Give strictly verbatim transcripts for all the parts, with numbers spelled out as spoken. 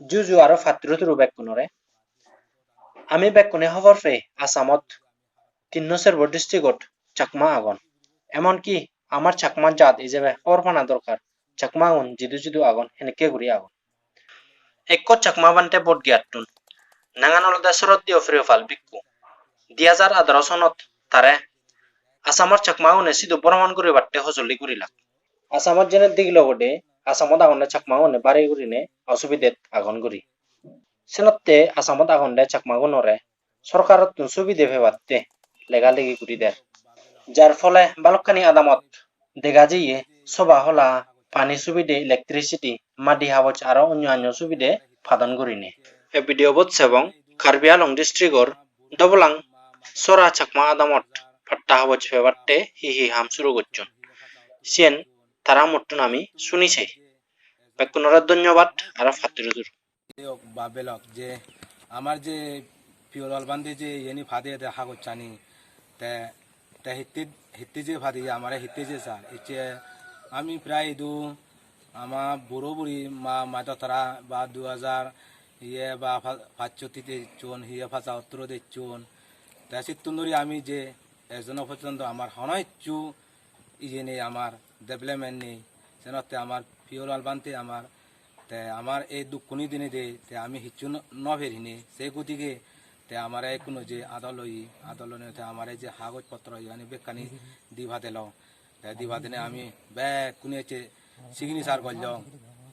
Juju aro patturu turu bekkunore. Ami bekkune hobor pei Assamot tinno serbo districtot Chakma agon. Emonki amar Chakma jat ijebe hobor pana dorkar. Chakmagun jidu jidu agon, henekke guri agon. Ekko Chakma Bhante Bodh Gayattun. Nangan olode Sroddheyo Priyopal Bhikkhu. Di hajar adaro sonot tare Assamor Chakmagune sidu boromon guribatte hojoli gurilak. Assamot jene digilo gode, Assamot agonde Chakmagune bari gurine osubidet agon guri. Senotte Assamot agonde Chakmagunore sorkarottun subide pebatte lega legi guri der. Jar phole balokkani adamot dega jiye soba hola, pani subide, electricity, madi haboj aro onyo anyo subide padon gurine. E video bot sebong Karbi Anglong districtor Dobolang sora Chakma adamot patta haboj pebatte hi hi ham suru gocchon. Siyen tara muttun ami suni sei. Bekkunore dhonnobad aro patturu turu. Yok ba belok je amar je Piyolal Bhante je iyeni padeyede hagochani, te, te hitte, hitte je padeye, amare hitte je sar. Icche ami prai idu ama buro buri ma, ma dotara ba du hajar iye ba pa-, pachsho ti dechchon, hiye pachahottoro dechchon. Te sittun dori ami je ejono porjonto amar hono hissu iye nei, amar development nei. Senotte amar Piyolal Bhante amar, te amar ei dukkuni dinei de, te ami hissu no, no perinei. Se godige te amare ekkuno je ador loye, ador loinei te amare je hagoj potro iyani bekkani di padelo. Te di padinei ami bekkune ecche signature gollong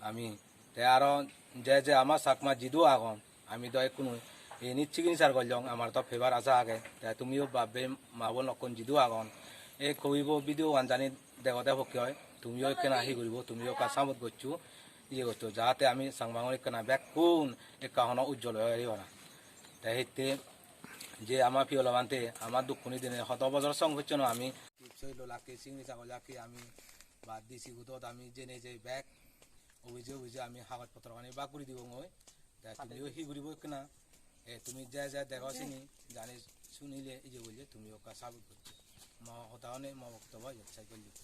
ami. Te aro je je ama Chakma jidu agon, ami do ekkunu init signature gollong, amar do pebar asa age. Te tumiyo bab bei ma bon lokkun jidu agon, ei kobibo video gan jani degode pokke oi, tumiyo ekkena hi guribo, tumiyo ekka support goccho, iye goccho, jahate ami Changmagor ekkena bekkun ekka hono ujjol oi pari para. Te hitte je ama Piyolal Bhante ama dukkuni dine hodo bojor song gocchono ami. Soilo lakke, signature gollakki ami, ba D C hudot ami jene je bek office office ami hagoj potro gani bak guri dibongoi. Te tumiyo hi guribo ekkena, e, tumi je je dego sini jani sunile iye golle tumiyo ekka support goccho. Mo hoda hone mo boktobo iyot sej gollung.